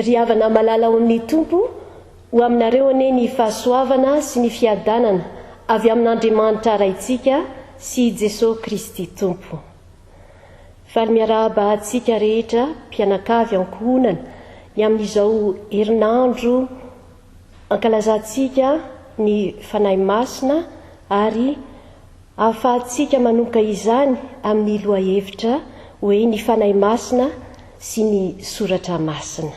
Ry havana malala ao amin'ny Tompo, ho aminareo anie ny fahasoavana sy ny fiadanana avy amin'Andriamanitra Raintsika sy i Jesoa Kristy Tompo. Faly miarahaba antsika rehetra mpianakavy ankohonana ny amin'izao herinandro ankalazantsika ny Fanahy Masina ary ahafahantsika manomboka izany amin'ny lohahevitra hoe ny Fanahy Masina sy ny Soratra Masina.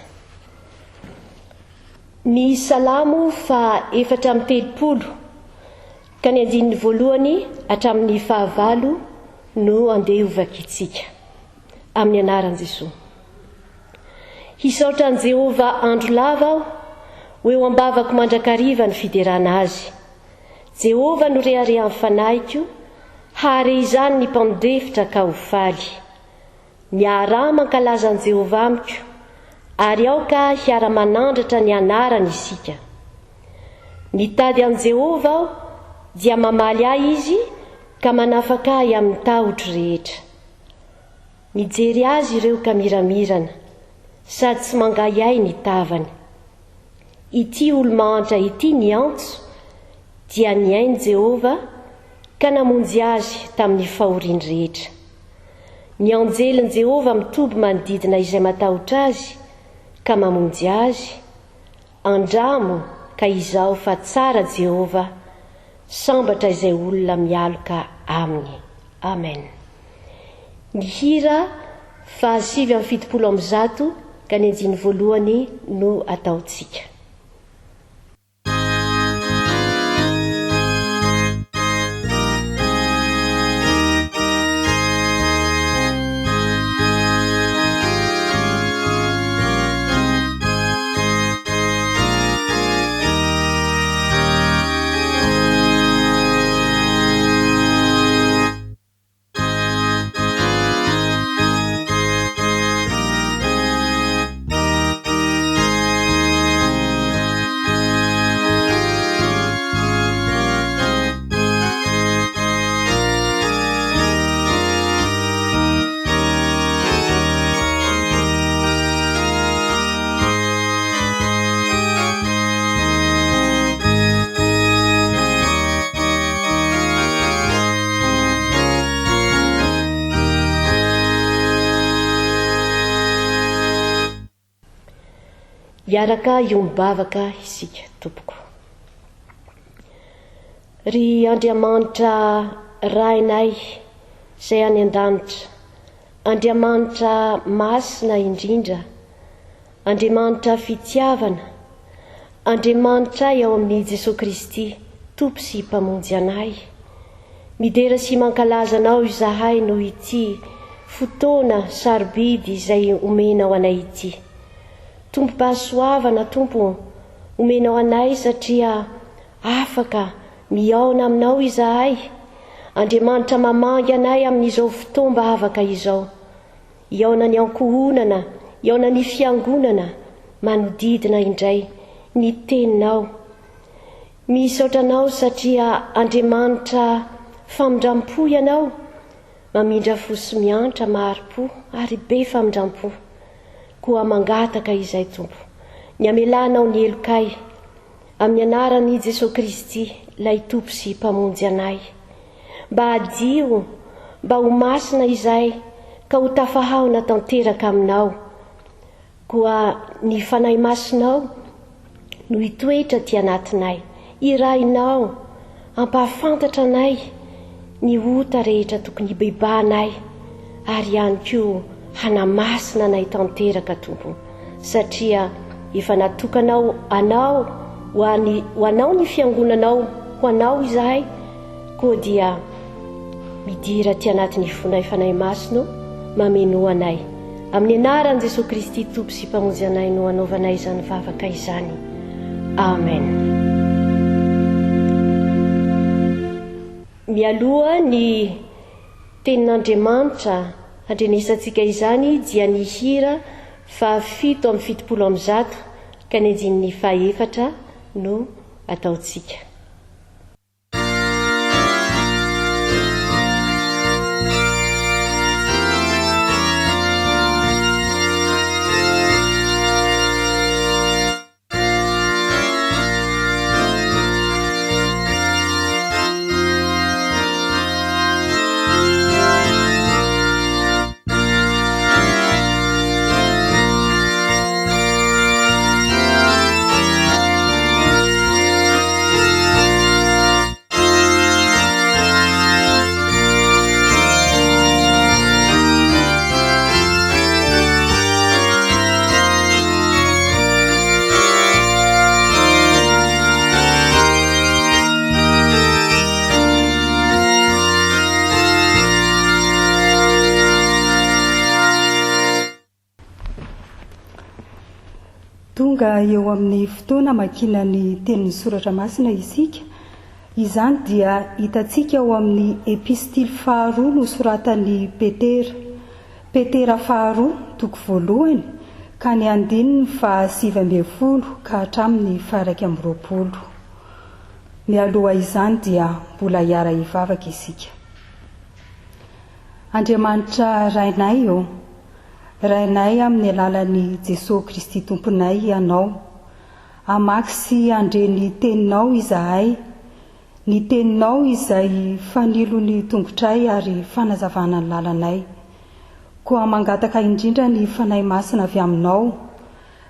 Ny Salamo faha 34 ka ny andininy voalohany hatramin'ny fahavalo no andeha hovakintsika. Amin'ny anaran'i Jesoa. Hisaotra an'i Jehovah andro lava aho, ho eo am-bavako mandrakariva ny fiderana azy. Jehovah no reharehan'ny fanahiko, hahare izany ny mpandefitra ka ho faly. Miaraha mankalaza an'i Jehovah amiko, ary aoka hiara-manandratra ny anarany isika. Mitady an'i Jehovah aho, dia mamaly ahy izy ka manafaka ahy amin'ny tahotro rehetra. Mijery azy ireo ka miramirana, sady tsy mangahiahy ny tavany. Ity olo-mahantra ity niantso, dia nihaino Jehovah ka namonjy azy tamin'ny fahoriany rehetra. Ny anjelin'i Jehovah mitoby manodidina izay matahotra azy ka mamonjy azy, Andramo ka izao fa tsara Jehovah, sambatra izay olona mialoka aminy. Amen. Ny hira faha 179 ka ny andiany voalohany no ataontsika. Hiaraka hiombavaka isika tompoko. Ry Andriamanitra Rainay izay any an-danitra, Andriamanitra masina indrindra, Andriamanitra fitiavana, Andriamanitray ao amin'i Jesoa Kristy Tompo sy Mpamonjy anay. Midera sy mankalaza Anao izahay noho ity fotoana sarobidy izay omenao anay ity. Tompom-pahasoavana Tompo ô, omenao anay satria afaka mihaona Aminao izahay. Andriamanitra mamangy anay amin'izao fotoam-bavaka izao. Hihaona ny ankohonana, hihaona ny fiangonana manodidina indray ny teninao. Misaotra anao satria Andriamanitra famindram-po ianao, mamindra fo sy miantra, mahari-po ary be famindram-po. Koa mangataka izay Tompo, ny hamelanao ny helokay, amin'ny anaran'i Jesoa Kristy, ilay Tompo sy Mpamonjy anay. Mba hadio, mba ho masina izahay ka ho tafahaona tanteraka aminao. Koa ny Fanahy Masinao no hitoetra aty anatinay, hirahinao hampahafantatra anay ny ota rehetra tokony hibebahanay ary ihany koa hanamasina anay tanteraka, Tompo, satria efa natokanao anao ho any ho anao ny fiangonanao, ho anao izahay, koa dia midira aty anatin'ny fonay Fanahy Masina ô, mamenoa anay. Amin'ny anaran'i Jesoa Kristy Tompo sy Mpamonjy anay no anaovanay izany vavaka izany. Amen. Mialoha ny Tenin'Andriamanitra handrenesantsika izany dia ny hira faha 177 ka ny andininy faha efatra no ataontsika. Tonga eo amin'ny fotoana hamakiana ny tenin'ny Soratra Masina isika. Izany dia hitantsika ao amin'ny Epistily faharoa nosoratan'i Petera. Petera faharoa, toko voalohany, ka ny andininy faha 19 ka hatramin'ny faha 21. Mialoha izany dia mbola hiara-hivavaka isika. Andriamanitra Rainay ô, Rainay amin'ny alalan'i Jesoa Kristy Tomponay Ianao. Hamaky sy handre ny Teninao izahay, ny Teninao izay fanilon'ny tongotray ary fanazavana ny lalanay. Koa mangataka indrindra ny Fanahy Masina avy Aminao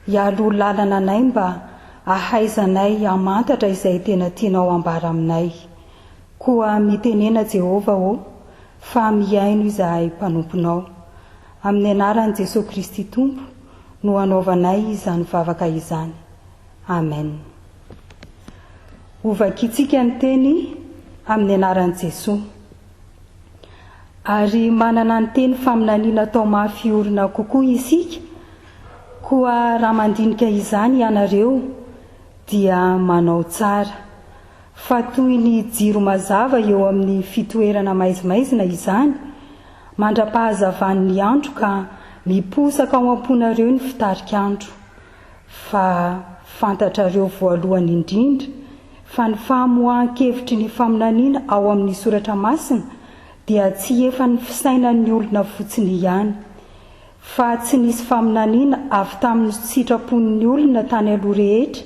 hialoha lalana anay mba hahaizanay hamantatra izay tena tianao hambara aminay. Koa mitenena Jehovah ô, fa mihaino izahay mpanomponao. Amin'ny anaran'i Jesoa Kristy Tompo no anaovanay izany vavaka izany. Amen. Hovakintsika ny teny amin'ny anaran'i Jesoa. Ary manana ny teny faminaniana atao mafy orina kokoa isika, koa raha mandinika izany ianareo dia manao tsara. Fa toy ny jiro mazava eo amin'ny fitoerana maizimaizina izany, mandra-pahazavan'ny andro ka miposaka ao am-ponareo ny fitarik'andro. Fa fantatrareo voalohany indrindra fa ny famoahan-kevitry ny faminaniana ao amin'ny Soratra Masina dia tsy efan'ny fisainan'ny olona fotsiny ihany. Fa tsy nisy faminaniana avy tamin'ny sitrapon'ny olona tany aloha rehetra,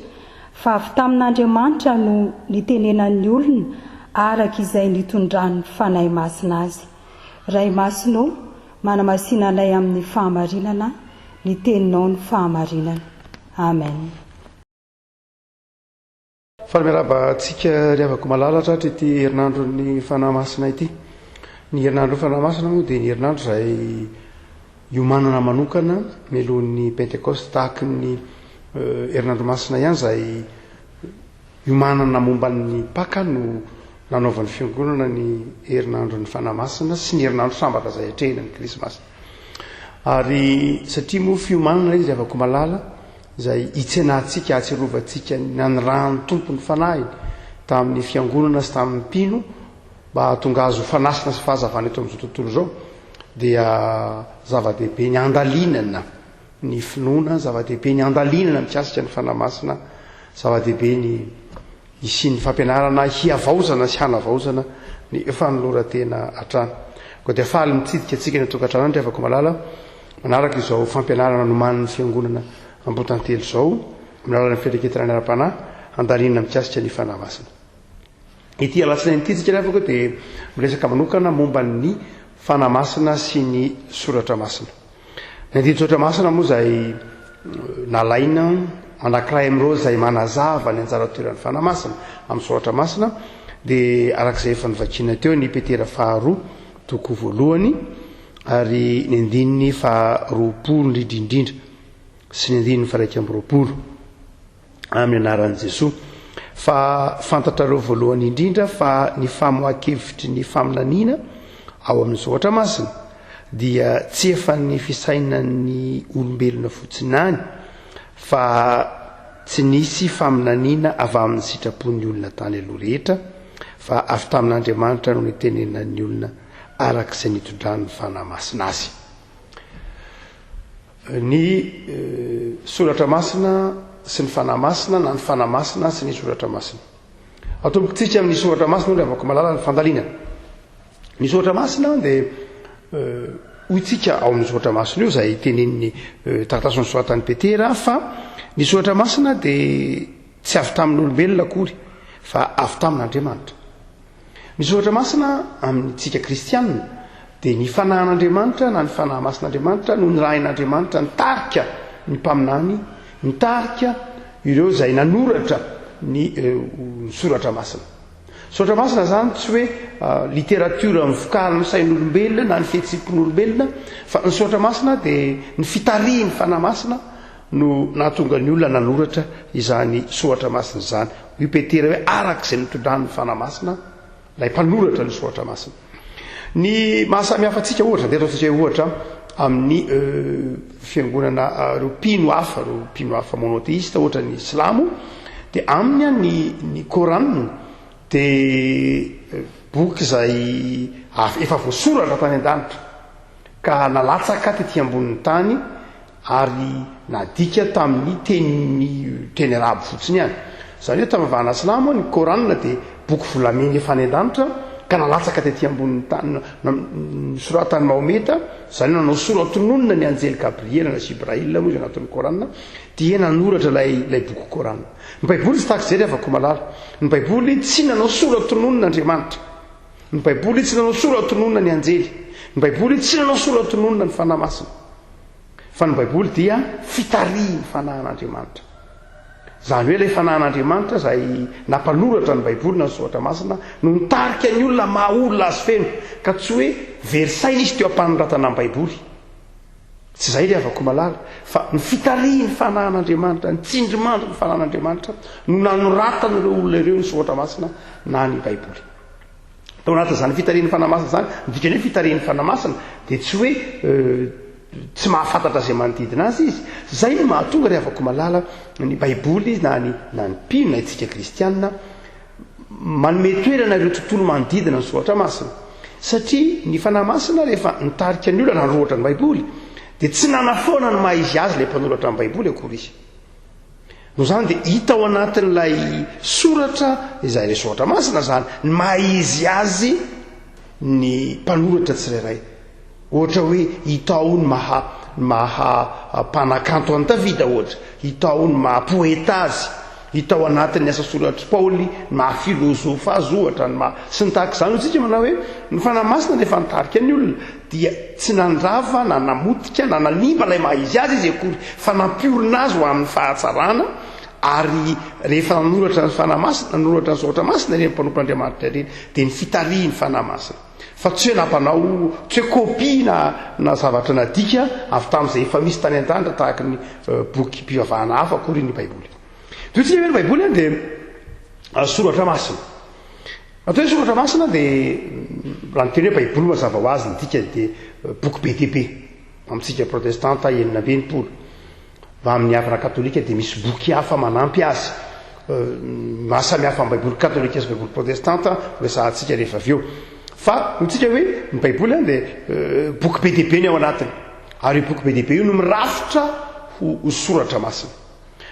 fa avy tamin'Andriamanitra no nitenenan'ny olona araka izay nitondran'ny Fanahy Masina azy. Ray Masina ô, manamasina anay amin'ny fahamarinana, ny Teninao no fahamarinana. Amen. Faly miarahaba antsika ry havako malala tratry ity herinandron'ny Fanahy Masina ity. Ny herinandron'ny Fanahy Masina moa dia ny herinandro izay iomanana manokana mialohan'ny Pentekosta tahaky ny eh, herinandro masina ihany izay iomanana momba ny Paka no nanaovan'ny fiangonana ny herinandron'ny Fanahy Masina sy ny herinandro sambatra izay atrehina ny Krismasy. Ary satria moa fiomanana izy ry havako malala izay hitsenantsika, hahatsiarovantsika ny nanirahan'ny Tompo ny Fanahiny tamin'ny Fiangonana sy tamin'ny mpino mba hahatonga azy ho fanasina sy fahazavana eto amin'izao tontolo izao, dia zava-dehibe ny handalinana ny finoana, zava-dehibe ny handalinana mikasika ny Fanahy Masina, zava-dehibe ny hisian'ny fampianarana hihavaozana sy hanavaozana ny fanoloran-tena hatrany. Koa dia faly mitsidika antsika any an-tokantrano any ry havako malala, manaraka izao fampianarana nomanin'ny Fiangonana Ambohitantely izao, amin'ny alalan'ny fiandraiketana ny ara-panahy, handalinana mikasika ny Fanahy Masina. Ity alatsinainy ity isika ry havako dia miresaka manokana momba ny Fanahy Masina sy ny Soratra Masina. Ny andinin-tsoratra masina moa izay nalaina anankiray amin'ireo izay manazava ny anjara toeran'ny Fanahy Masina amin'ny soratra masina dia araka izay efa novakiana teo ny Petera faharoa toko voalohany ary ny andininy faharoapolo indrindra indrindra sy ny andininy faha-21. amin'ny anaran'i Jesoa. Fa fantatrareo voalohany indrindra fa ny famoahan-kevitry ny faminaniana ao amin'ny Soratra Masina dia tsy efan'ny fisainan'ny olombelona fotsiny any fa tsy nisy faminaniana avy amin'ny sitrapon'ny olona tany aloha rehetra fa avy tamin'Andriamanitra no nitenenan'ny olona araka izay nitondran'ny Fanahy Masina azy. Ny Soratra Masina sy ny Fanahy Masina na ny Fanahy Masina sy ny Soratra Masina. Atombokintsika amin'ny Soratra Masina ry havako malala ny fandalinana. Ny Soratra Masina dia hoy tsika ao amin'ny Soratra Masina io izay tenenin'ny taratasy nosoratan'i Petera fa ny Soratra Masina dia tsy avy tamin'olombelona akory fa avy tamin'Andriamanitra. Ny Soratra Masina amintsika kristianina dia ny Fanahin'Andriamanitra na ny Fanahy Masin'Andriamanitra no nirahin'Andriamanitra nitarika ny mpaminany, nitarika ireo izay nanoratra ny ny Soratra Masina. Soratra Masina izany tsy hoe literatiora novokarin'ny sain'olombelona na ny fihetseham-pon'olombelona fa ny Soratra Masina dia ny fitarihin'ny Fanahy Masina no nahatonga ny olona nanoratra izany soratra masina izany. Hoy Petera hoe araka izay nitondran'ny Fanahy Masina ilay mpanoratra ny soratra masina. Ny maha samy hafa antsika ohatra, dia ataontsika hoe ohatra. amin'ny fiangonana ireo mpino hafa, ireo mpino hafa monothéiste ohatra ny silamo, dia aminy an ny ny Coran dia boky izay efa voasoratra tany an-danitra ka nalatsaka tety ambonin'ny tany ary nadika tamin'ny teny teny arabo fotsiny ihany. Izany hoe tamin'ny vavahana silamo, ny Koran dia boky volamena efa any an-danitra ka nalatsaka tety ambonin'ny tany, nosoratan'i Mahometa, izany hoe nanao sora-tononina ny anjely Gabriela na Jibraïl moa izy anatin'ny Koran, dia nanoratra ilay ilay boky Koran. Ny Baiboly tsy tahaka izay ry havako malala. Ny Baiboly tsy nanao sora-tononina Andriamanitra. Ny Baiboly tsy nanao sora-tononina ny anjely. Ny Baiboly tsy nanao sora-tononina ny Fanahy Masina. Fa ny Baiboly dia fitarihin'ny Fanahin'Andriamanitra. Izany hoe ilay Fanahin'Andriamanitra izay nampanoratra ny Baiboly na ny Soratra Masina no nitarika ny olona maha olona azy feno, ka tsy hoe very saina izy teo am-panoratana ny Baiboly. Tsy izay ry havako malala, fa ny fitarihin'ny Fanahin'Andriamanitra, ny tsindrimandrin'ny Fanahin'Andriamanitra no nanoratan'ireo olona ireo ny Soratra Masina na ny Baiboly. Tao anatin'izany fitarihan'ny Fanahy Masina izany, ny dikan'ny hoe fitarihan'ny Fanahy Masina dia tsy hoe tsy mahafantatra izay manodidina azy izy. Izay no mahatonga ry havako malala ny Baiboly na ny na ny mpino na isika kristiana manome toerana ireo tontolo manodidina ny Soratra Masina. Satria ny Fanahy Masina rehefa nitarika ny olona nanoratra ny Baiboly dia tsy nanafoana ny maha izy azy ilay mpanoratra ny Baiboly akory izy. Noho izany dia hita ao anatin'ilay soratra, izay ilay soratra masina izany, ny maha izy azy ny mpanoratra tsirairay. Ohatra hoe hita ao ny maha ny maha mpanakanto an'i Davida ohatra, hita ao ny maha poeta azy, hita ao anatin'ny asa soratr'i Paoly ny maha filozofa azy ohatra, ny maha sy ny tahaka izany. Hoy isika manao hoe ny Fanahy Masina rehefa nitarika ny olona dia tsy nandrava na namotika na nanimba ilay maha izy azy izy akory fa nampiorina azy ho amin'ny fahatsarana ary rehefa nanoratra ny Fanahy Masina, nanoratra ny Soratra Masina ireny mpanompon'Andriamanitra ireny dia ny fitarihin'ny Fanahy Masina fa tsy hoe nampanao, tsy hoe kopia na na zavatra nadika avy tamin'izay efa misy tany an-danitra tahaka ny eh, bokim-pivavahana hafa akory ny Baiboly. Toy tsika hoe ny Baiboly dia eh, soratra masina. Atao hoe soratra masina dia raha ny teny hoe baiboly mazava ho azy ny dikany dia boky be dia be. Amintsika protestanta 66. Fa amin'ny havana katolika dia misy boky hafa manampy azy. Maha samy hafa ny baiboly katolika sy baiboly protestanta resahantsika rehefa avy eo. Fa hoy hoe ny baiboly dia boky be dia be ny ao anatiny. Ary io boky be dia be io no mirafitra ho soratra masina.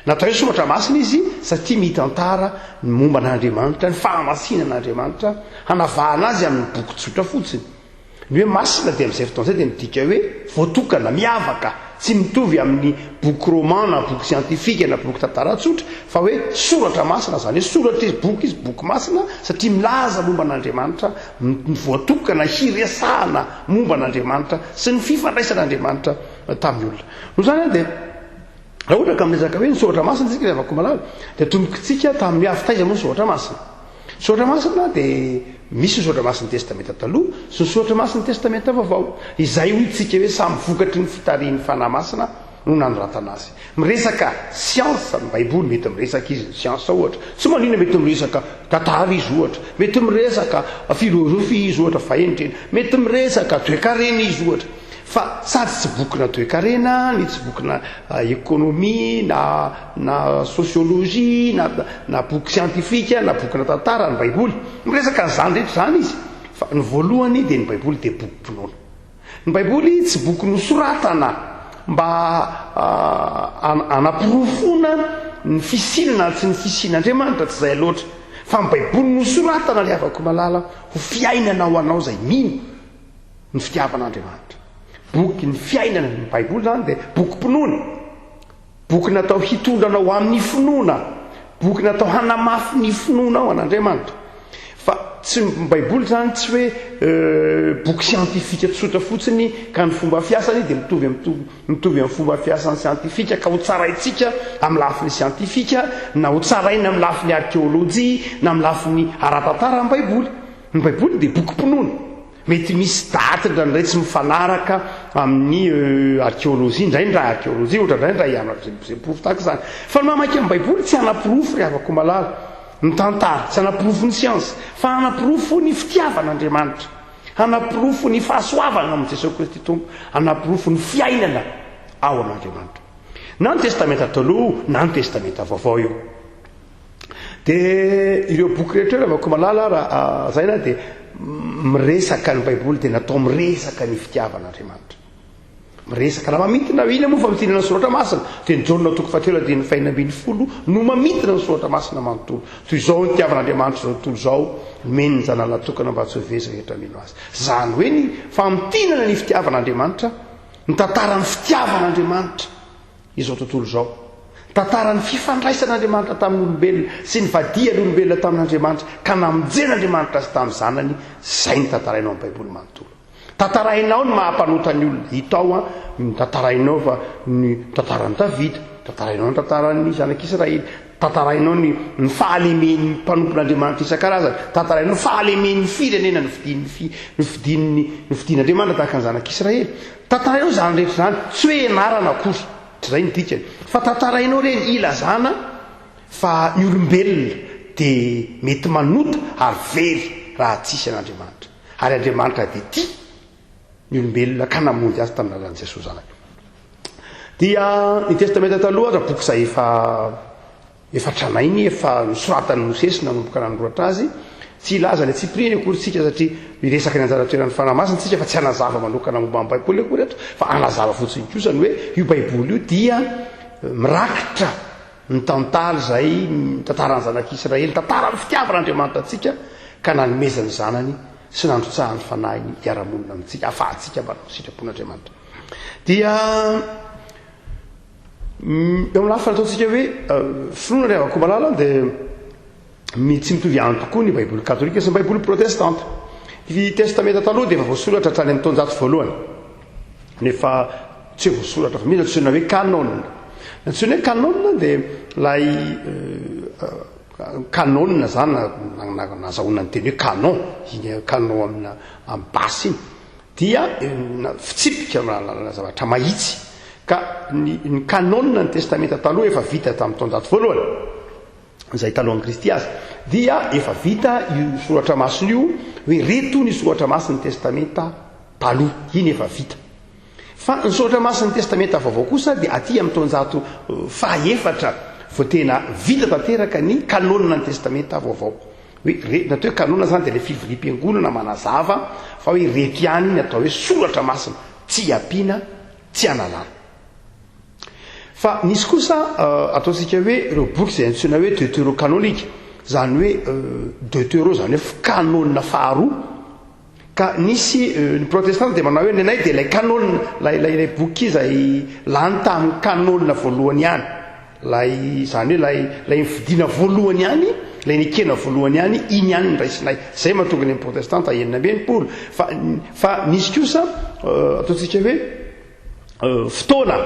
Natao hoe soratra masina izy satria mitantara ny momba an'Andriamanitra, ny fahamasinan'Andriamanitra, hanavahana azy amin'ny boky tsotra fotsiny. Ny hoe masina dia amin'izay fotoana izay dia midika hoe voatokana, miavaka, tsy mitovy amin'ny boky roman na boky siantifika na boky tantara tsotra, fa hoe soratra masina, izany hoe soratra izy, boky izy, boky masina satria milaza momba an'Andriamanitra, voatokana hiresahana momba an'Andriamanitra sy ny fifandraisan'Andriamanitra tamin'ny olona. Noho izany dia. Raha ohatra ka miresaka hoe ny soratra masina isika ry havako malala dia tombokitsika tamin'ny hoe avy taiza moa ny soratra masina. Soratra masina dia misy ny soratra masin'ny testamenta taloha sy ny soratra masin'ny testamenta vaovao. Izay hoy tsika hoe samy vokatry ny fitarihin'ny fanahy masina no nanoratana azy. Miresaka siansa ny baiboly, mety miresaka izy ny siansa ohatra. Tsy maninona mety miresaka tantara izy ohatra, mety miresaka filozofia izy ohatra, fahendrena, mety miresaka toekarena izy ohatra. Fa sady tsy bokina toekarena, ny tsy bokina ekonomia na na sociologie na na boky siantifika na bokina tantara ny baiboly. Miresaka an'izany rehetra izany izy. Fa ny voalohany dia ny baiboly dia bokim-pinoana. Ny baiboly tsy boky nosoratana mba hanaporofoana ny fisiana na tsy ny fisian'Andriamanitra, tsy izay loatra. Fa ny baiboly nosoratana ry havako malala ho fiainana ho anao izay mino. Ny fitiavan'Andriamanitra. Boky ny fiainana, ny Baiboly izany dia bokim-pinoana. Boky natao hitondra anao ho amin'ny finoana. Boky natao hanamafy ny finoanao an'Andriamanitra. Fa tsy ny Baiboly izany tsy hoe boky siantifika tsotra fotsiny ka ny fomba fiasany dia mitovy amin'ny mitovy amin'ny fomba fiasan'ny siantifika ka ho tsaraintsika amin'ny lafiny siantifika na ho tsaraina amin'ny lafiny arkeolojia na amin'ny lafiny ara-tantara ny Baiboly. Ny Baiboly dia bokim-pinoana. Mety misy daty indraindray tsy mifanaraka amin'ny arkeolojia, indraindray arkeolojia ohatra, indraindray izay porofo tahaka izany. Fa ny mamaky ny Baiboly tsy hanaporofo ry havako malala ny tantara, tsy hanaporofo ny siansa, fa hanaporofo ny fitiavan'Andriamanitra. Hanaporofo ny fahasoavana ao amin'i Jesoa Kristy Tompo, hanaporofo ny fiainana ao amin'Andriamanitra. Na ny Testamenta Taloha na ny Testamenta Vaovao io. Dia ireo boky rehetra ireo ravako malala raha lazaina dia miresaka ny Baiboly dia natao miresaka ny fitiavan'Andriamanitra. Miresaka raha mamintina inona moa famintinana ny soratra masina? Dia ny Jaona toko fahatelo andininy fahenina ambinifolo no mamintina ny soratra masina manontolo. Toy izao ny nitiavan'Andriamanitra izao tontolo izao, nomeny ny Zanany latokana mba tsy ho very izay rehetra mino Azy. Izany hoe ny famintinana ny fitiavan'Andriamanitra, ny tantaran'ny fitiavan'Andriamanitra izao tontolo izao. Ny tantaran'ny fifandraisan'Andriamanitra tamin'ny olombelona sy ny vadian'ny olombelona tamin'Andriamanitra ka namonjen'Andriamanitra azy tamin'ny Zanany, izay no tantaraina ao amin'ny Baiboly manontolo. Tantarainao ny maha mpanota ny olona. Hita ao an, ny tantarainao fa ny tantaran'i Davida, tantarainao ny tantaran'ny zanak'Israely, tantarainao ny ny fahalemen'ny mpanompon'Andriamanitra isan-karazany, tantarainao ny fahalemen'ny firenena nofidin'ny fi, nofidin'ny nofidin'Andriamanitra tahaka ny zanak'Israely. Tantarainao izany rehetra izany, tsy hoe ianarana akory, tsy izay ny dikany, fa tantarainao ireny ilazana fa ny olombelona dia mety manota ary very raha tsisy an'Andriamanitra. Ary Andriamanitra dia tia ny olombelona ka namonjy azy tamin'ny alalan'i Jesoa Zanany. Dia ny Testamenta Taloha aza boky izay efa efa tranainy, efa nosoratan'i Mosesy nanomboka nanoratra azy. Tsy hilaza ny antsipiriany akory isika satria miresaka ny anjara toeran'ny Fanahy Masina isika fa tsy hanazava manokana momba ny Baiboly akory eto fa hanazava fotsiny kosa ny hoe io Baiboly io dia mirakitra Ny tantara izay, ny tantaran'ny zanak'Israely, ny tantaran'ny fitiavan'Andriamanitra antsika ka nanomezany ny Zanany sy nandrotsahany ny Fanahiny hiara-monina amintsika, ahafahantsika manao ny sitrapon'Andriamanitra. Dia eo amin'ny lafiny ataontsika hoe finoana ry havako malala dia Ny tsy mitovy ihany tokoa ny Baiboly katolika sy ny Baiboly protestanta. Ny Testamenta Taloha dia efa voasoratra hatrany amin'ny taonjato voalohany. Nefa tsy hoe voasoratra fa misy antsoina hoe canon. Ny antsoina hoe canon dia ilay canon zany nazahoana ny teny hoe canon, iny canon amina amin'ny basy iny dia fitsipika na zavatra mahitsy. Ka ny ny canon ny Testamenta Taloha efa vita tamin'ny taonjato voalohany. izay talohan'i Kristy aza, dia efa vita io soratra masina io, hoe reto ny soratra masin'ny Testamenta Taloha, iny efa vita. Fa ny soratra masin'ny Testamenta Vaovao kosa dia aty amin'ny taonjato fahaefatra vao tena vita tanteraka ny kanôna ny Testamenta Vaovao. Hoe re, ny atao hoe kanôna izany dia ilay fivoriam-piangonana manazava fa hoe reto ihany ny atao hoe soratra masina, tsy ampiana, tsy analana. Fa nisy kosa ataontsika hoe ireo boky izay antsoina hoe deuterokanônika, izany hoe deutero izany hoe kanôna faharoa. Ka nisy ny protestanta dia manao hoe ny anay dia ilay kanôna, ilay ilay ilay boky izay lany tamin'ny kanôna voalohany ihany. Ilay izany hoe ilay ilay nifidina voalohany ihany, ilay nekena voalohany ihany, iny ihany no raisinay. Izay mahatonga ny protestanta 66. Fa fa nisy kosa ataontsika hoe fotoana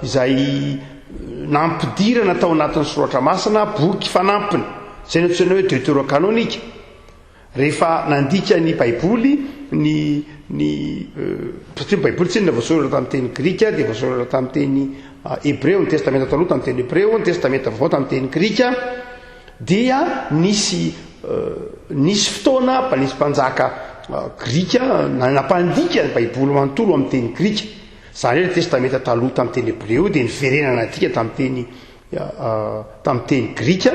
izay nampidirana tao anatin'ny soratra masina boky fanampiny, izay nantsoina hoe deuterokanonika. Rehefa nandika ny Baiboly ny ny satria ny Baiboly tsinona voasoratra tamin'ny teny grika dia voasoratra tamin'ny teny hebreo, ny Testamenta Taloha tamin'ny teny hebreo, ny Testamenta Vaovao tamin'ny teny grika, dia nisy nisy fotoana nisy mpanjaka grika nampandika ny Baiboly manontolo amin'ny teny grika. Izany hoe ny Testamenta Taloha tamin'ny teny hebreo dia niverenana nadika tamin'ny teny tamin'ny teny grika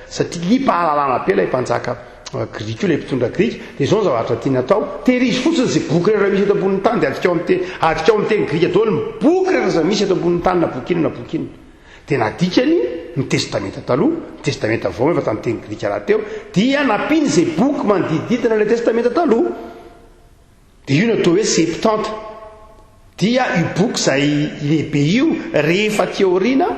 satria liam-pahalalana be ilay mpanjaka grika io, ilay mpitondra grika. Dia izao ny zavatra tiany atao, tehirizo fotsiny izay boky rehetra misy eto ambonin'ny tany dia adikao amin'ny teny adikao amin'ny teny grika daholo ny boky rehetra izay misy eto ambonin'ny tany na boky inona na boky inona. Dia nadikany ny Testamenta Taloha, ny Testamenta Vaovao efa tamin'ny teny grika rahateo, dia nampiany izay boky manodidididina ilay Testamenta Taloha. Dia io no atao hoe Septante. Dia io boky izay lehibe io, rehefa aty aoriana,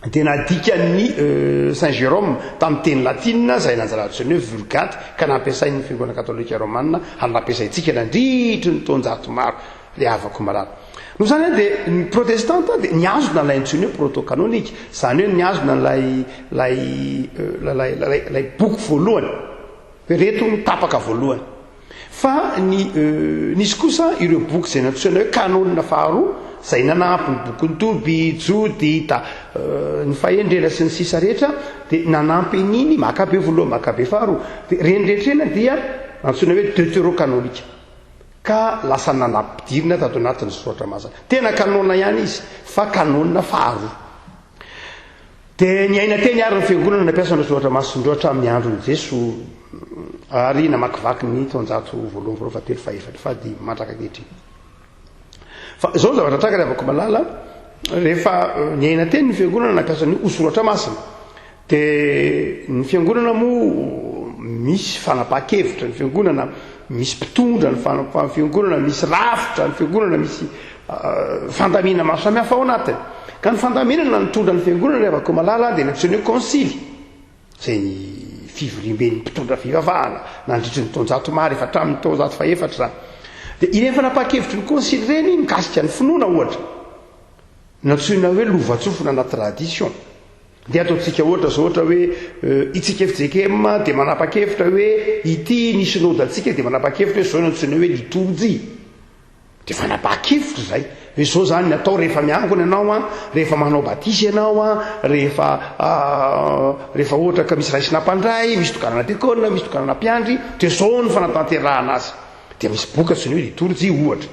dia nadikan'ny Saint Jérôme tamin'ny teny latina, izay nanjary antsoina hoe Vulgate, ka nampiasain'ny Fiangonana Katolika Romana, ary nampiasaintsika nandritry ny taonjato maro, ry havako malala. Noho izany dia ny protestanta dia nihazona ilay antsoina hoe proto-canonique, izany hoe nihazona ilay ilay ilay ilay ilay boky voalohany, hoe ireto no tapaka voalohany. Fa ny nisy kosa ireo boky izay nantsoina hoe kanôna faharoa, izay nanampy ny bokin'i Tobia, Jodita, ny Fahendrena sy ny sisa rehetra, dia nanampy an'iny Makabe voalohany, Makabe faharoa. Dia ireny rehetra ireny dia antsoina hoe deuterocanonique. Ka lasa nanampidirina tato anatin'ny soratra masina. Tena kanôna ihany izy, fa kanôna faharoa. Dia niaina teny àry ny fiangonana nampiasa ireo soratra masina ireo hatramin'ny andron'i Jeso, ary namakivaky ny taonjato voalohany, faharoa, fahatelo, fahefatra, fahadimy, mandraka ankehitriny. Fa izao ny zavatra tranga ry havako malala, rehefa niaina teny ny fiangonana nampiasa ny ho soratra masina, Dia ny fiangonana moa misy fanapahan-kevitra, ny fiangonana misy mpitondra, ny fiangonana misy rafitra, ny fiangonana misy fandaminana maro samihafa ao anatiny. Ka ny fandaminana nitondra ny fiangonana ry havako malala dia ny antsoina hoe konsily, izay ny fivoriamben'ny mpitondra fivavahana nandritry ny taonjato maro, efa hatramin'ny taonjato fahefatra izany. Dia ireny fanapahan-kevitry ny konsily ireny mikasika ny finoana ohatra, nantsoina hoe lovantsofina na tradition. Dia ataontsika ohatra zao ohatra hoe itsika fjkm dia manapa-kevitra hoe ity ny synodantsika dia manapa-kevitra hoe zao no antsoina hoe litorjia. Dia fanapahan-kevitra izay. Hoe zao zany ny atao rehefa miangona ianao an, rehefa manao batisa ianao an, rehefa rehefa ohatra ka misy raisina mpandray, misy tokanana diakona, misy tokanana mpiandry, dia zao ny fanatanterahana azy. Dia misy boky antsoina hoe litorjia ohatra.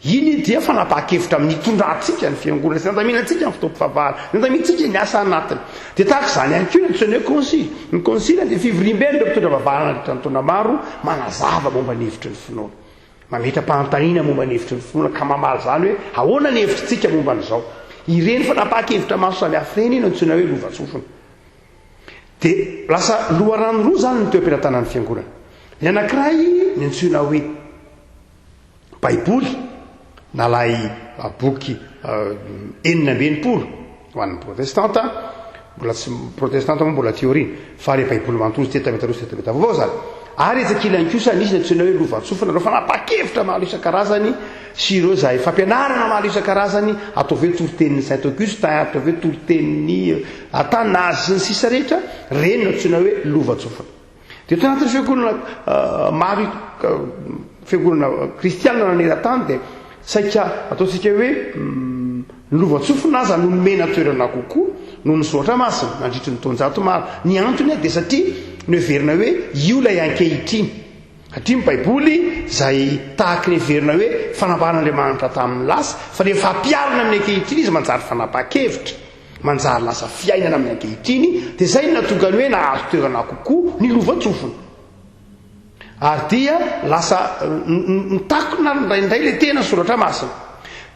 Iny dia fanapahan-kevitra amin'ny hitondrantsika ny fiangonana sy handaminantsika ny fotoam-pivavahana, ny handamintsika ny asa anatiny. Dia tahaka izany ihany koa ny antsoina hoe konsily. Ny konsily dia fivoriamben'ireo mpitondra vavahana nandritra ny taona maro manazava momba ny hevitry ny finoana. Mametra-panontaniana momba ny hevitry ny finoana ka mamaly izany hoe ahoana ny hevitritsika momba an'izao. Ireny fanapahan-kevitra maro samihafa ireny no antsoina hoe lovantsofina. Dia lasa loharano roa izany ny teo am-pelatanan'ny fiangonana. Ny anankiray ny antsoina hoe. Baiboly na ilay boky 66 ho an'ny protestanta, mbola tsy protestanta moa mbola aty aoriana, fa ilay Baiboly manontolo Testamenta Taloha sy Testamenta Vaovao izany. Ary etsy ankilany kosa nisy ny antsoina hoe lovantsofina, ireo fanapahan-kevitra maro isan-karazany sy ireo izay fampianarana maro isan-karazany, ataovy hoe toritenin'i Saint Augustin, ataovy hoe toritenin'i Athanase sy ny sisa rehetra, ireny no antsoina hoe lovantsofina. Dia tao anatin'ny fiangonana maro, fiangonana kristianina naneran-tany dia saika ataontsika hoe ny lovantsofina aza no nomena toerana kokoa noho ny soratra masina nandritry ny taonjato maro. Ny antony dia satria noheverina hoe io ilay ankehitriny. Satria ny Baiboly izay tahaky ny heverina hoe fanambaran'Andriamanitra tamin'ny lasa, fa rehefa ampiharina amin'ny ankehitriny izy manjary fanapahan-kevitra. Manjary lasa fiainana amin'ny ankehitriny, dia izay no nahatonga ny hoe nahazo toerana kokoa ny lovantsofina. Ary dia lasa nitakona ary indraindray ilay tena soratra masina.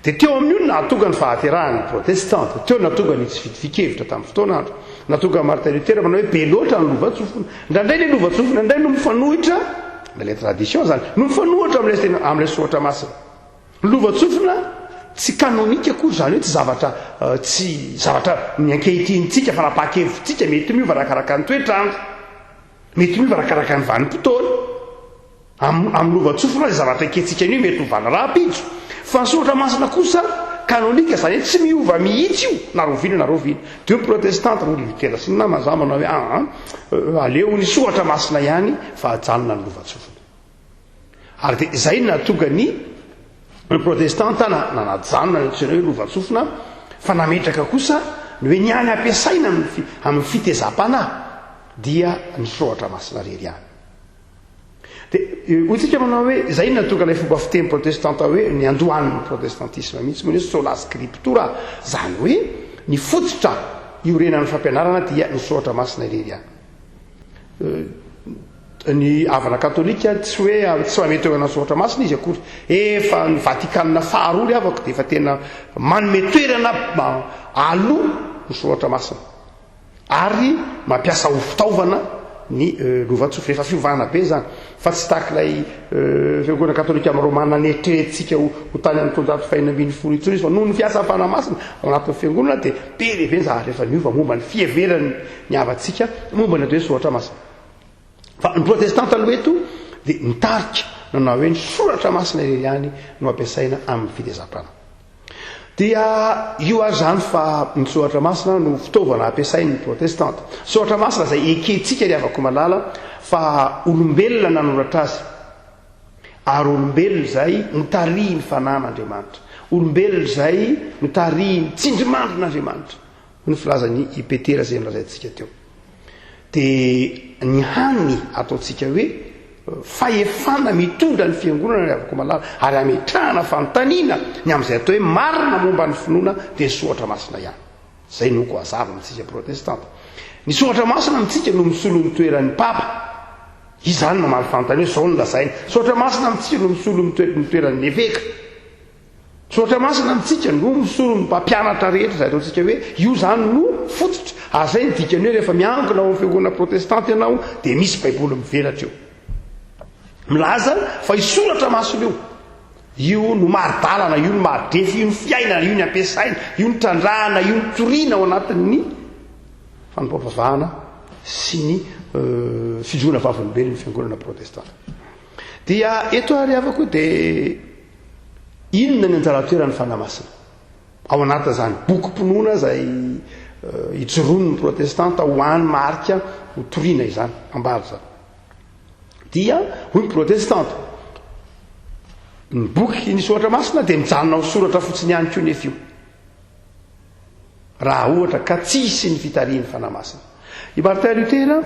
Dia teo amin'io no nahatonga ny fahaterahan'ny protestanta, teo no nahatonga ny tsy fitovian-kevitra tamin'ny fotoan'andro, nahatonga an'i Martin Luther manao hoe be loatra ny lovantsofina. Indraindray ilay lovantsofina indray no mifanohitra, ilay tradition izany, no mifanohitra amin'ilay tena amin'ilay soratra masina. Ny lovantsofina tsy canonique akory, izany hoe tsy zavatra tsy zavatra ny ankehitrinintsika, fanapahan-kevitsika, mety miova arakaraka ny toetr'andro, mety miova arakaraka ny vanim-potoana. Am, amin'ny lovantsofina izay zavatra ekentsika anio mety hovana rahampitso. Fa ny soratra masina kosa canonique, izany hoe tsy miova mihitsy io na rahoviana na rahoviana. Dia hoy protestanta, hoy Luther sy ny namany, za manao hoe aa, aleo ny soratra masina ihany fa ajanona ny lovantsofina. Ary dia izay no nahatonga ny ny protestanta nanajanona ny antsoina hoe lovantsofina fa nametraka kosa ny hoe ny hany ampiasaina amin'ny amin'ny fitezam-panahy dia ny soratra masina irery ihany. Dia hoy tsika manao hoe izay no nahatonga ilay fomba fiteny protestanta hoe ny andohan'ny protestantisme mihitsy moa ny hoe sola scriptura, izany hoe ny fototra iorenan'ny fampianarana dia ny soratra masina irery ihany. Ny havana katolika tsy hoe tsy manome toerana ny soratra masina izy akory. Efa ny Vatikana faharoa ry havako dia efa tena manome toerana aloha ny soratra masina. Ary mampiasa ho fitaovana ny lovantsofina. Efa fiovana be izany. Fa tsy tahaka ilay fiangonana katolika amin'ny romana neritreretintsika ho tany amin'ny taonjato fahenina ambin'ny folo intsony izy fa noho ny fiasan'ny fanahy masina ao anatin'ny fiangonana dia be dia be ny zavatra efa niova momba ny fiheveran'ny ny havantsika momba ny atao hoe soratra masina. Fa ny protestanta aloha eto dia mitarika nanao hoe ny soratra masina irery ihany no ampiasaina amin'ny fitezam-panahy. Dia io ary izany fa ny soratra masina no fitaovana ampiasain'ny protestanta. Soratra masina izay ekentsika ry havako malala fa olombelona nanoratra azy. Ary olombelona izay notarihin'ny fanahin'Andriamanitra. Olombelona izay notarihin'ny tsindrimandrin'Andriamanitra. Hoy ny filazan'i i Petera izay nolazaintsika teo. Dia ny hany ataontsika hoe. fahefana mitondra ny fiangonana ry havako malala ary ametrahana fanontaniana ny amin'izay atao hoe marina momba ny finoana dia ny soratra masina ihany. Izay no ko hazava amintsika protestanta. Ny soratra masina amintsika no misolo ny toeran'ny papa. Izy izany mamaly fanontaniana hoe izao no lazainy. Soratra masina amintsika no misolo ny toeran'ny eveka. Soratra masina amintsika no misolo ny mpampianatra rehetra izay ataontsika hoe io izany no fototra. Ary izay ny dikany hoe rehefa miangona ao amin'ny fiangonana protestanta ianao dia misy baiboly mivelatra eo. Milaza fa io soratra masina io, io no mari-dalana, io no mari-drefy, io no fiainana, io ny ampiasaina, io no trandrahana, io no toriana ao anatin'ny fanompoam-pivavahana sy ny fijoroana vavolombelon'ny fiangonana protestanta. Dia eto ary havako dia inona ny anjara toeran'ny Fanahy Masina ao anatin'izany bokim-pinoana izay ijoroan'ny protestanta ho any marika ho toriana izany, ambara izany. Dia hoy ny protestanta, ny boky ny soratra masina dia mijanona ho soratra fotsiny ihany koa nefa io. Raha ohatra ka tsy hisy ny fitarihin'ny Fanahy Masina. I Martin Luther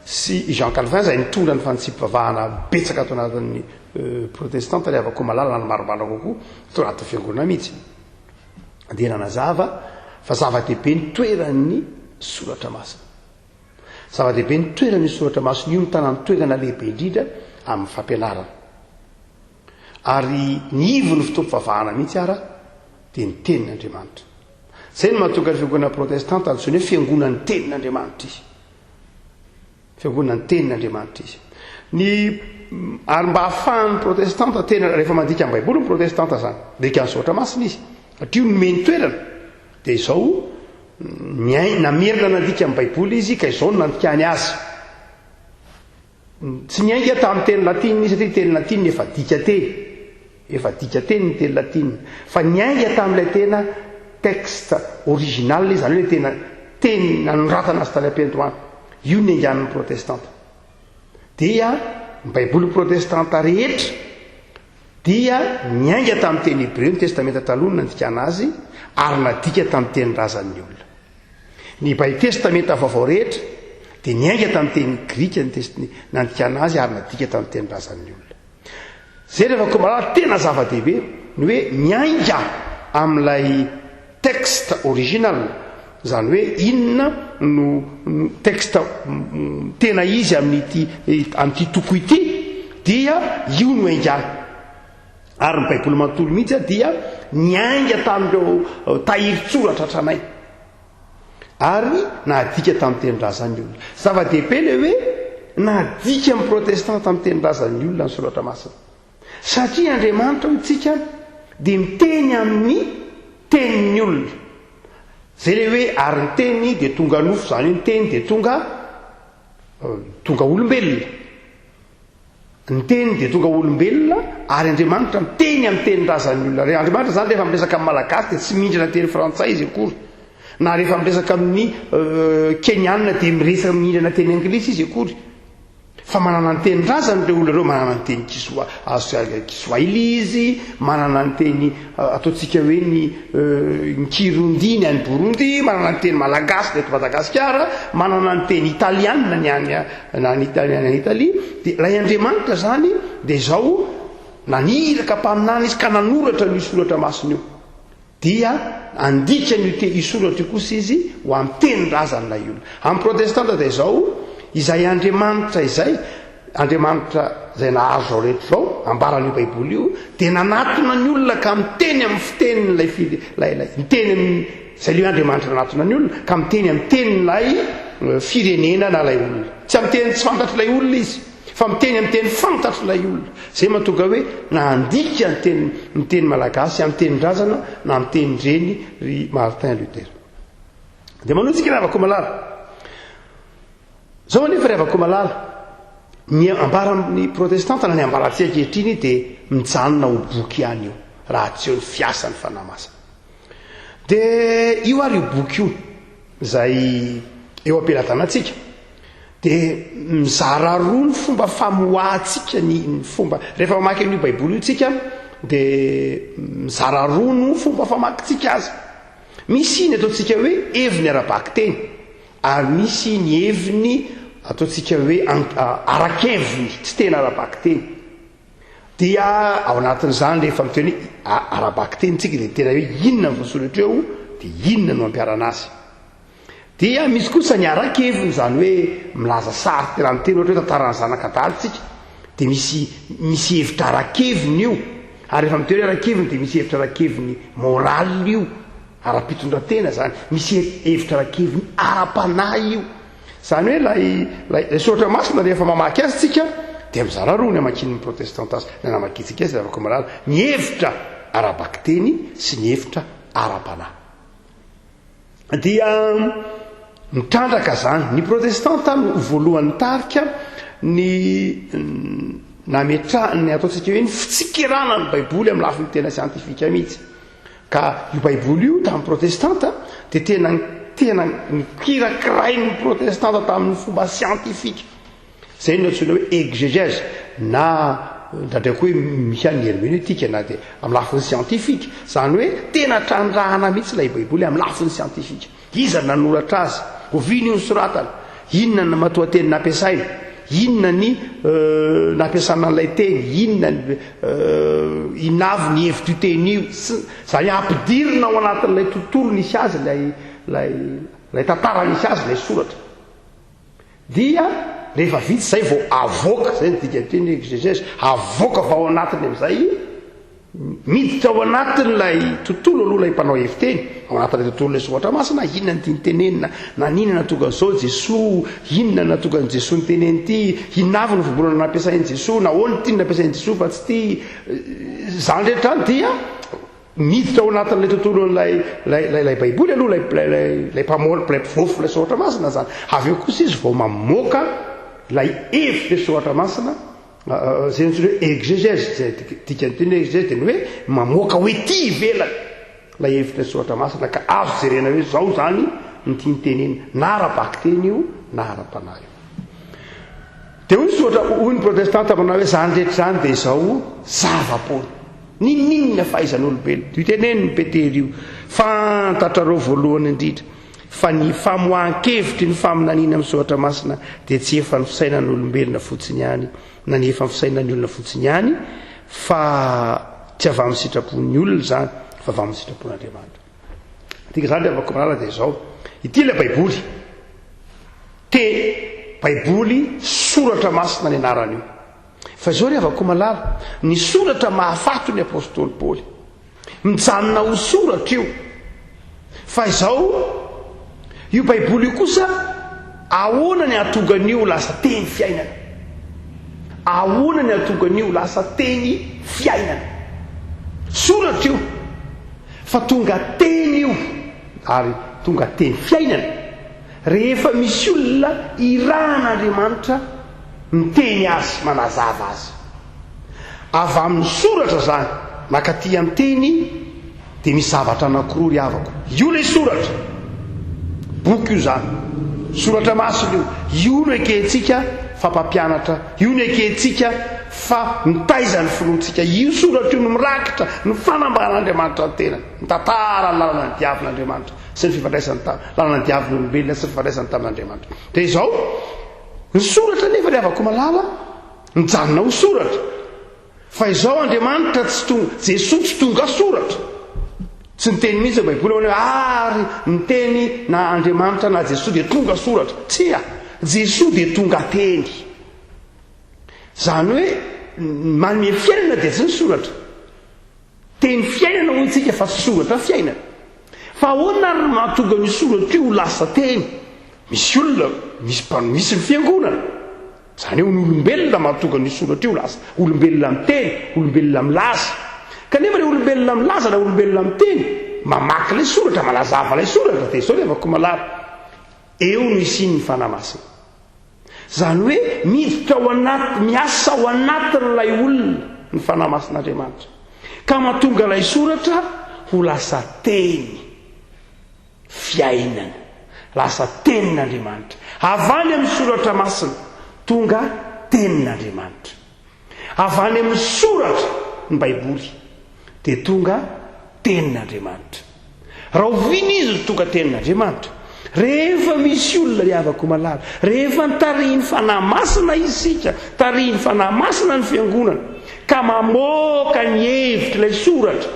sy i Jean Calvin izay nitondra ny fanitsiam-pivavahana betsaka ato anatin'ny euh, protestanta ry havako malala na ny maromaro kokoa tao anatin'ny fiangonana mihitsy dia nanazava fa zava-dehibe ny toeran'ny soratra masina. Zava-dehibe ny toeran'io soratra masina io mitana ny toerana lehibe indrindra amin'ny fampianarana. Ary ny ivon'ny fotoam-pivavahana mihitsy ara dia ny tenin'Andriamanitra. Izay no mahatonga ny fiangonana protestanta antsoina hoe fiangonan'ny tenin'Andriamanitra izy. Fiangonan'ny tenin'Andriamanitra izy. Ny ary mba hahafahan'ny protestanta tena rehefa mandika ny Baiboly ny protestanta izany, mandika ny soratra masina izy. Satria io nomeny toerana. Dia izao niaina, namerina nandika ny Baiboly izy ka izao no nandikany azy. Tsy niainga tamin'ny teny latinina izy satria teny latinina efa dika teny. Efa dika teny ny teny latinina. Fa niainga tamin'ilay tena texte original izy, izany hoe ilay tena teny nanoratana azy tany am-piandohana. Io no niaingan'ny protestanta. Dia ny Baiboly protestanta rehetra dia niainga tamin'ny teny hebreo ny Testamenta Taloha no nandikana azy ary nadika tamin'ny tenin-drazan'ny olona. Ny Bai Testamenta Vaovao rehetra dia niainga tamin'ny teny grika ny test nandikana azy ary nadika tamin'ny tenin-drazan'ny olona. Izay rehefa koa malala tena zava-dehibe ny hoe miainga amin'ilay texte original, izany hoe inona no no texte tena izy amin'ity amin'ity toko ity dia io no aingana. Ary ny Baiboly manontolo mihitsy dia niainga tamin'ireo tahirin-tsoratra tranainy. Ary nadika tamin'ny tenin-drazan'ny olona. Zava-dehibe ilay hoe nadika amin'ny protestanta tamin'ny tenin-drazan'ny olona ny soratra masina. Satria Andriamanitra hoy tsika dia miteny amin'ny tenin'ny olona. Izay ilay hoe ary ny teny dia tonga nofo, izany hoe ny teny dia tonga tonga olombelona. Ny Teny dia tonga olombelona ary Andriamanitra miteny amin'ny tenin-drazan'ny olona. Re, Andriamanitra izany rehefa miresaka amin'ny Malagasy dia tsy mindrana teny frantsay izy akory. Na rehefa miresaka amin'ny Kenianina dia miresaka mindrana teny anglisy izy akory. Fa manana ny tenin-drazany ireo olona ireo, manana ny teny Kiswa, Kiswahili izy, manana ny teny ataontsika hoe ny ny Kirundi ny any Burundi, manana ny teny malagasy ny eto Madagasikara, manana ny teny italianina ny any na any Italie any Italie, dia ilay Andriamanitra izany dia izao naniraka mpaminany izy ka nanoratra an'io soratra masina io. Dia andika an'io te io soratra io kosa izy ho amin'ny tenin-drazan'ilay olona. Amin'ny protestanta dia izao, izay Andriamanitra izay, Andriamanitra izay nahazo izao rehetra izao, ambaran'io Baiboly io, dia nanatona ny olona ka miteny amin'ny fitenin'ilay fire, ilay, ilay, miteny amin'ny, izay ilay Andriamanitra nanatona ny olona, ka miteny amin'ny tenin'ilay firenena na ilay olona. Tsy amin'ny teny tsy fantatr'ilay olona izy, fa miteny amin'ny teny fantatr'ilay olona. Izay mahatonga hoe na handika ny teny, ny teny malagasy amin'ny tenin-drazana na amin'ny tenin-dreny ry Martin Luther. Dia manohy tsika ry havako malala. Zao anefa ry havako malala, ny ambara amin'ny protestanta na ny ambarantsika ankehitriny dia mijanona ho boky ihany io, raha tsy eo ny fiasan'ny Fanahy Masina. Dia io ary io boky io, izay eo am-pelatanantsika, dia mizara roa ny fomba famoahantsika ny ny fomba, rehefa mamaky an'io Baiboly io tsika, dia mizara roa no fomba famakintsika azy. Misy ny ataontsika hoe heviny ara-bakiteny. Ary misy ny heviny. ataontsika hoe ara-keviny, tsy tena ara-bakiteny. Dia ao anatin'izany rehefa miteny hoe ara-bakiteny tsika dia tena hoe inona ny voasoratra eo dia inona no ampiharana azy. Dia misy kosa ny ara-keviny, izany hoe milaza sary tena miteny ohatra hoe tantaran'ny zanak'adala tsika dia misy misy hevitra ara-keviny io. Ary rehefa miteny hoe ara-keviny dia misy hevitra ara-keviny moral io, ara-pitondran-tena izany, misy hevitra ara-keviny ara-panahy io. Izany hoe ilay ilay soratra masina rehefa mamaky azy tsika dia mizara roa ny amakian'ny protestanta azy, ny namakiantsika azy ravako malala, ny hevitra ara-bakiteny sy ny hevitra ara-panahy. Dia mitrandraka izany. Ny protestanta no voalohany nitarika ny nametrahany ny ataontsika hoe ny fitsikerana ny baiboly amin'ny lafiny tena siantifika mihitsy. Ka io Baiboly io tamin'ny Protestanta dia tena tena nikirakirain'ny Protestanta tamin'ny fomba siantifika. Izay no antsoina hoe exégèse na indraindray koa hoe misy any hermeneutique na dia amin'ny lafiny siantifika. Izany hoe tena trandrahana mihitsy ilay Baiboly amin'ny lafiny siantifika. Iza no nanoratra azy? Oviana io nosoratana? Inona ny matoanteny nampiasaina? Inona ny nampiasana an'ilay teny? Inona ny inona avy ny hevitr'io teny io? Sy izany hoe ampidirina ao anatin'ilay tontolo nisy azy ilay ilay ilay tantara nisy azy ilay soratra. Dia rehefa vita izay vao avoaka, izay ny dikan'ny teny hoe exégèse, avoaka avy ao anatiny amin'izay, miditra ao anatin'ilay tontolo aloha ilay mpanao heviteny, ao anatin'ilay tontolo ilay soratra masina, inona ny tiany tenenina, naninona nahatonga an'izao Jesoa, inona no nahatonga an'i Jesoa niteneny ity, inona avy ny voambolana nampiasain'i Jesoa, nahoana ity no nampiasain'i Jesoa fa tsy ity, izany rehetra izany dia Miditra ao anatin'ilay tontolon'ilay ilay ilay ilay Baiboly aloha ilay ilay ilay ilay mpamory ilay mpivofo ilay soratra masina izany. Avy eo kosa izy vao mamoaka ilay hevitr'ilay soratra masina izay antsoina hoe exégèse, izay dikan'ny teny hoe exégèse dia ny hoe mamoaka ho ety ivelany ilay hevitr'ilay soratra masina ka azo jerena hoe izao izany ny tiany tenenina na ara-bakiteny io na ara-panahy io. Dia hoy ny soratra, hoy ny protestanta manao hoe izany rehetra izany dia izao zava-poana. N'inon'inona fahaizan'olombelona. Io tenenin'i Petera io. Fantatrareo voalohany indrindra fa ny famoahan-kevitry ny faminaniana amin'ny soratra masina dia tsy efa ny fisainan'olombelona fotsiny ihany na ny efa ny fisainan'ny olona fotsiny ihany fa tsy avy amin'ny sitrapon'ny olona izany fa avy amin'ny sitrapon'Andriamanitra. Dika izany ry havako malala dia izao. Ity ilay Baiboly. Te Baiboly soratra masina ny anaran'io. Fa izao ry havako malala, ny soratra mahafaty ny apostoly Paoly. Mijanona ho soratra io. Fa izao, io Baiboly io kosa, ahoana ny hahatonga an'io ho lasa teny fiainana? Ahoana ny hahatonga an'io ho lasa teny fiainana? Soratra io, fa tonga teny io, ary tonga teny fiainana. Rehefa misy olona irahan'Andriamanitra miteny azy, manazava azy. Avy amin'ny soratra izany, mankaty amin'ny teny, dia misy zavatra anankiroa ry havako. Io ilay soratra. Boky io izany. Soratra masina io. Io no ekentsika fa mpampianatra. Io no ekentsika fa mitaiza ny finoantsika. Io soratra io no mirakitra ny fanambaran'Andriamanitra ny tenany. Mitantara ny lalana nidiavin'Andriamanitra. sy ny fifandraisany ta, lalana diavin'ny olombelona sy ny fifandraisany tamin'Andriamanitra. Dia izao, ny soratra anefa ry havako malala, mijanona ho soratra. Fa izao Andriamanitra tsy tonga, Jesoa tsy tonga soratra. Tsy niteny mihitsy ny Baiboly hoe ary niteny na Andriamanitra na Jesoa dia tonga soratra. Tsia, Jesoa dia tonga teny. Izany hoe manome fiainana dia tsy ny soratra. Teny fiainana hoy tsika fa soratra fiainana. Fa ahoana ary no mahatonga an'io soratra io ho lasa teny? Misy olona, misy mpano, misy ny fiangonana. Izany hoe ny olombelona mahatonga an'io soratra io ho lasa olombelona miteny, olombelona milaza. Kanefa ilay olombelona milaza na olombelona miteny, mamaky ilay soratra, manazava ilay soratra, dia izao ny havako malala. Eo no isian'ny Fanahy Masina. Izany hoe miditra ao anaty, miasa ao anatin'ilay olona ny Fanahy Masin'Andriamanitra. Ka mahatonga ilay soratra ho lasa teny fiainana, lasa tenin'Andriamanitra. Avy any amin'ny soratra masina, tonga tenin'Andriamanitra. Avy any amin'ny soratra, ny Baiboly, dia tonga Tenin'Andriamanitra. Rahoviana izy no tonga Tenin'Andriamanitra? Rehefa misy olona ry havako malala, rehefa notarihin'ny Fanahy Masina isika, tarihin'ny Fanahy Masina ny Fiangonana, ka mamoaka ny hevitr'ilay soratra,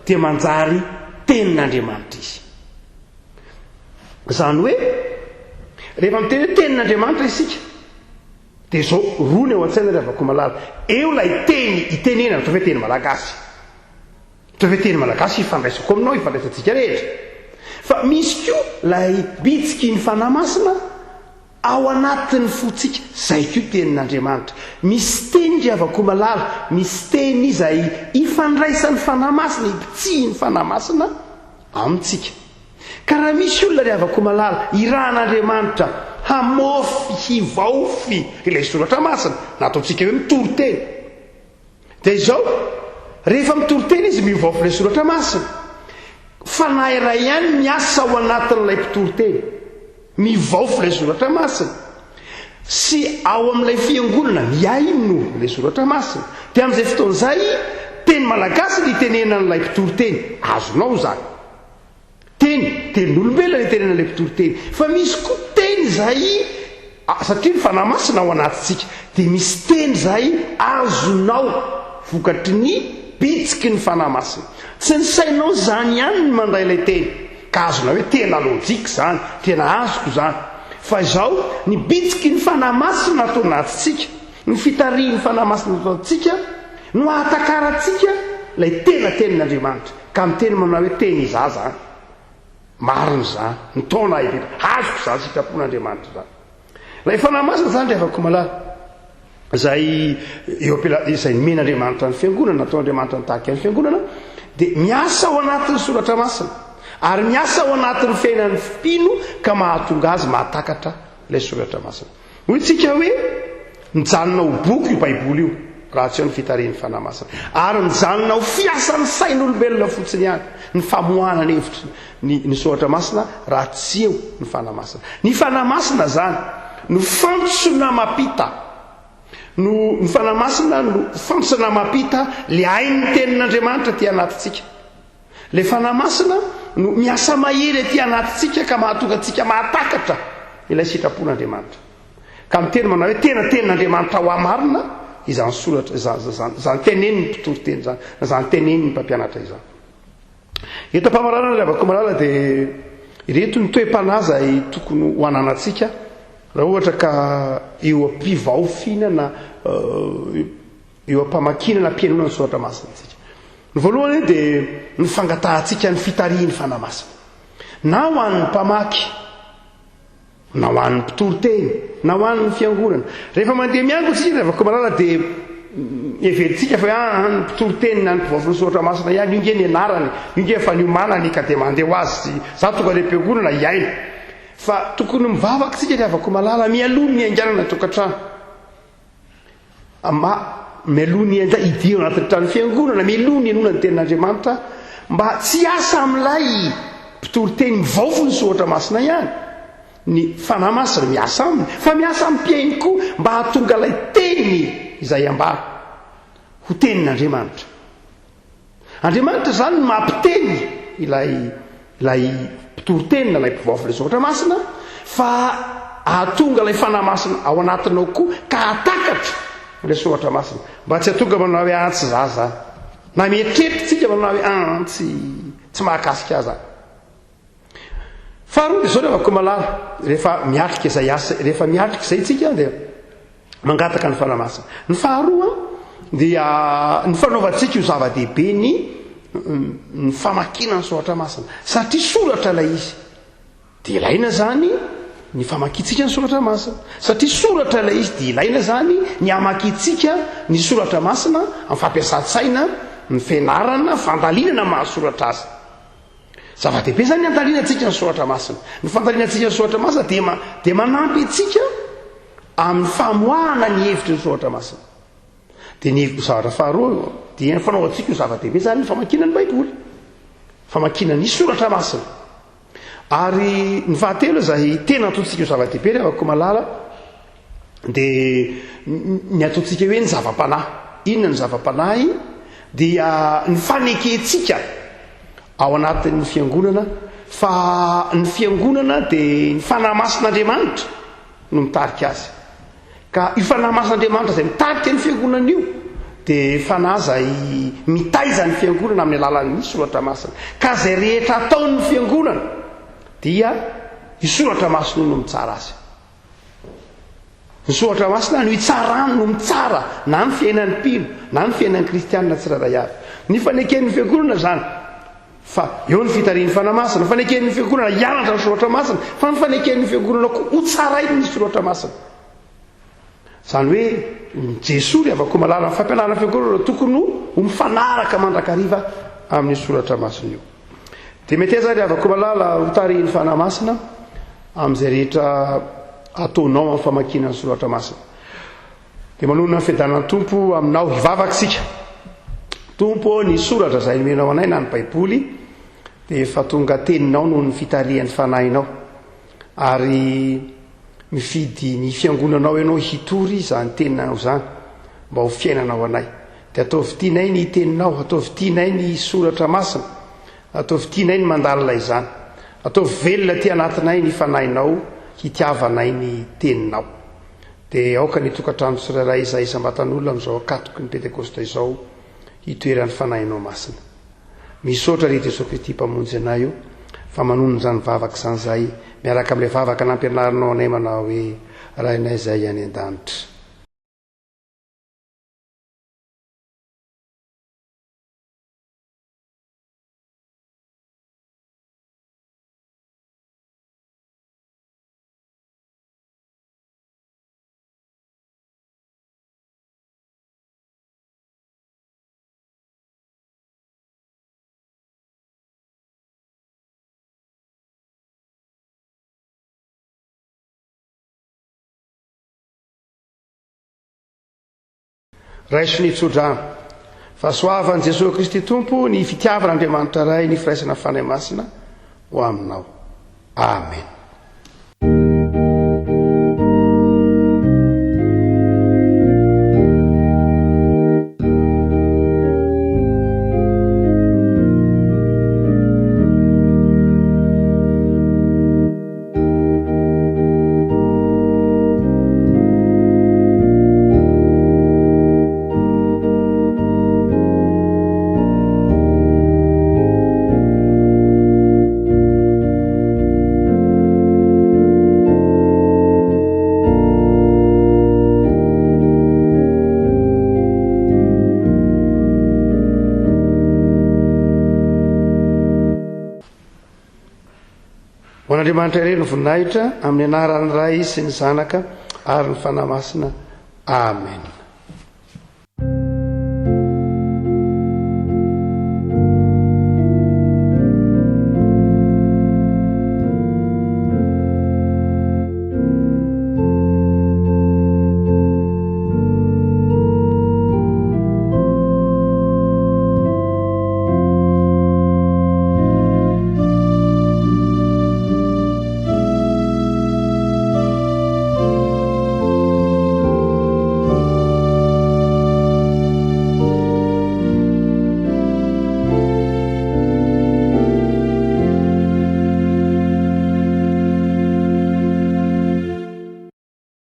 dia manjary Tenin'Andriamanitra izy. Izany hoe, rehefa miteny hoe Tenin'Andriamanitra isika, dia izao roa ny ao an-tsaina ry havako malala. Eo ilay teny itenenana, ataovy hoe teny malagasy. Ataovy hoe teny malagasy ifandraisako aminao, ifandraisantsika rehetra. Fa misy koa ilay bitsiky ny Fanahy Masina ao anatin'ny fontsika, izay koa tenin'Andriamanitra. Misy teny ry havako malala, misy teny izay ifandraisan'ny Fanahy Masina, ibitsihin'ny Fanahy Masina amintsika. Ka raha misy olona ry havako malala, irahan'Andriamanitra hamôfy, hivaofy ilay Soratra Masina, na ataontsika hoe mitory teny, Dia izao, rehefa mitory teny izy miovaova ilay soratra masina. Fanahy iray ihany miasa ao anatin'ilay mpitory teny. Mivaofy ilay soratra masina. Sy ao amin'ilay fiangonana mihaino ilay soratra masina. Dia amin'izay fotoana izay, teny malagasy ny itenenan'ilay mpitory teny. Azonao izany. Teny, tenin'olombelona ilay tenenan'ilay mpitory teny. Fa misy koa teny izay, satria ny Fanahy Masina ao anatintsika, dia misy teny izay azonao vokatry ny bitsiky ny Fanahy Masina. Tsy ny sainao izany ihany ny mandray ilay teny, ka azonao hoe tena lojika izany, tena azoko izany. Fa izao, ny bitsiky ny Fanahy Masina ato anatintsika, ny fitarihin'ny Fanahy Masina ato anatintsika, no ahatakarantsika ilay tena tenin'Andriamanitra. Ka miteny manao hoe teny izaho zany. Marina izany. Mitaona ahy be. Azoko izany sitrapon'Andriamanitra izany. Ilay Fanahy Masina izany ry havako malala, izay eo am-pela izay nomen'Andriamanitra ny fiangonana, nataon'Andriamanitra nitarika ny fiangonana, dia miasa ao anatin'ny soratra masina ary miasa ao anatin'ny fiainan'ny mpino ka mahatonga azy mahatakatra ilay soratra masina. Hoy tsika hoe mijanona ho boky io Baiboly io raha tsy eo ny fitarihin'ny Fanahy Masina. Ary mijanona ho fiasan'ny sain'olombelona fotsiny ihany ny famoahana ny hevitry ny, ny soratra masina raha tsy eo ny Fanahy Masina. Ny Fanahy Masina izany no fantsona mampita no ny Fanahy Masina no fantsona mampita le ain'ny tenin'Andriamanitra aty anatintsika. Ilay Fanahy Masina no miasa mahery aty anatintsika ka mahatonga antsika mahatakatra ilay sitrapon'Andriamanitra. Ka miteny manao hoe tena tenin'Andriamanitra ho ahy marina izany soratra izany, izany, izany tenenin'ny mpitory teny izany, na izany tenenin'ny mpampianatra izany. Eto am-pamaranana ry havako malala dia ireto ny toe-panahy izay tokony ho ananantsika raha ohatra ka eo am-pivaofiana na eh, Eo am-pamakiana na am-pihainoana ny soratra masina isika. Ny voalohany dia ny fangatahantsika ny fitarihin'ny Fanahy Masina. Na ho an'ny mpamaky, na ho an'ny mpitory teny, na ho an'ny fiangonana. Rehefa mandeha miangona isika ry havako malala dia heverintsika fa ah, ny mpitory teny na ny mpivaofy ny soratra masina ihany, io nge ny anarany, io nge efa niomanany ka dia mandeha ho azy, za tonga any am-piangonana hihaino. Fa tokony mivavaka isika ry havako malala mialoha ny hiainganana an-tokantrano. Mba mialoha ny hiandra hidirana anatin'ny trano fiangonana, mialoha ny henoana ny tenin'Andriamanitra, mba tsy hiasa amin'ilay mpitory teny mivaofy ny soratra masina ihany, ny Fanahy Masina miasa aminy, fa miasa amin'ny mpihaino koa mba hahatonga ilay teny izay ambara ho tenin'Andriamanitra. Andriamanitra izany no mampiteny ilay ilay mpitory teny na ilay mpivaofy ilay soratra masina fa hahatonga ilay fanahy masina ao anatinao koa ka hahatakatra ilay soratra masina mba tsy hahatonga manao hoe ah tsy za zany na mieritreritra tsika manao hoe ah tsy tsy mahakasika ahy zany. Faharoa dia izao ry havako malala, rehefa miatrika izay asa, rehefa miatrika izay tsika dia mangataka ny Fanahy Masina. Ny faharoa dia ny fanaovantsika io zava-dehibe ny ny famakiana ny soratra masina. Satria soratra ilay izy. Dia ilaina izany ny famakiantsika ny soratra masina. Satria soratra ilay izy dia ilaina izany ny hamakiantsika ny soratra masina amin'ny fampiasan-tsaina, ny fianarana, fandalinana mahasoratra azy. Zava-dehibe izany ny handalinantsika ny soratra masina. Ny fandalinantsika ny soratra masina dia ma, dia manampy antsika amin'ny famoahana ny hevitry ny soratra masina. Dia ny zavatra faharoa dia ny fanaovantsika io zava-dehibe izany ny famakiana ny Baiboly. Famakiana ny soratra masina. Ary ny fahatelo izay tena ataontsika io zava-dehibe ry havako malala dia ny ataontsika hoe ny zava-panahy. Inona ny zava-panahy? Dia ny fanekentsika ao anatin'ny fiangonana. Fa ny fiangonana dia ny Fanahy Masin'Andriamanitra no mitarika azy. Ka io Fanahy Masin'Andriamanitra izay mitarika ny fiangonana io dia Fanahy izay mitaiza ny fiangonana amin'ny alalan'ny Soratra Masina. Ka izay rehetra ataon'ny fiangonana dia io Soratra Masina io no mitsara azy. Ny Soratra Masina no itsarany no mitsara na ny fiainan'ny mpino na ny fiainan'ny kristianina tsirairay avy. Ny faneken'ny fiangonana izany fa eo ny fitarihin'ny Fanahy Masina, ny faneken'ny fiangonana hianatra ny Soratra Masina, fa ny faneken'ny fiangonana koa ho tsarain'ny Soratra Masina. Izany hoe ny Jesoa ry havako malala, ny fampianaran'ny fiangonana tokony ho mifanaraka mandrakariva amin'ny Soratra Masina io. Dia meteza ry havako malala ho tarihin'ny Fanahy Masina amin'izay rehetra ataonao amin'ny famakiana ny Soratra Masina. Dia manonona ny fiadanan'ny Tompo aminao, hivavaka isika. Tompo ô, ny soratra izay nomenao anay na ny Baiboly dia efa tonga teninao noho ny fitarihan'ny Fanahinao. Ary mifidy ny fiangonanao ianao hitory izany teninao izany mba ho fiainana ho anay. Dia ataovy tianay ny teninao, ataovy tianay ny soratra masina, ataovy tianay ny mandalina izany. Ataovy velona aty anatinay ny fanahinao hitiavanay ny teninao. Dia aoka ny tokantrano tsirairay izay isam-batan'olona amin'izao ankatoky ny Pentekosta izao hitoeran'ny fanahinao masina. Misaotra ry Jesoa Kristy Mpamonjy anay o, fa manonona izany vavaka izany izahay miaraka amin'ilay vavaka nampianarinao anay manao hoe, Rainay izay any an-danitra. Raiso ny tsodrano. Fahasoavan'i Jesoa Kristy Tompo, ny fitiavan'Andriamanitra Ray, ny firaisana Fanahy Masina ho aminao. Amen. Ho an'Andriamanitra irery ny voninahitra, amin'ny anaran'ny Ray sy ny Zanaka ary ny Fanahy Masina. Amena.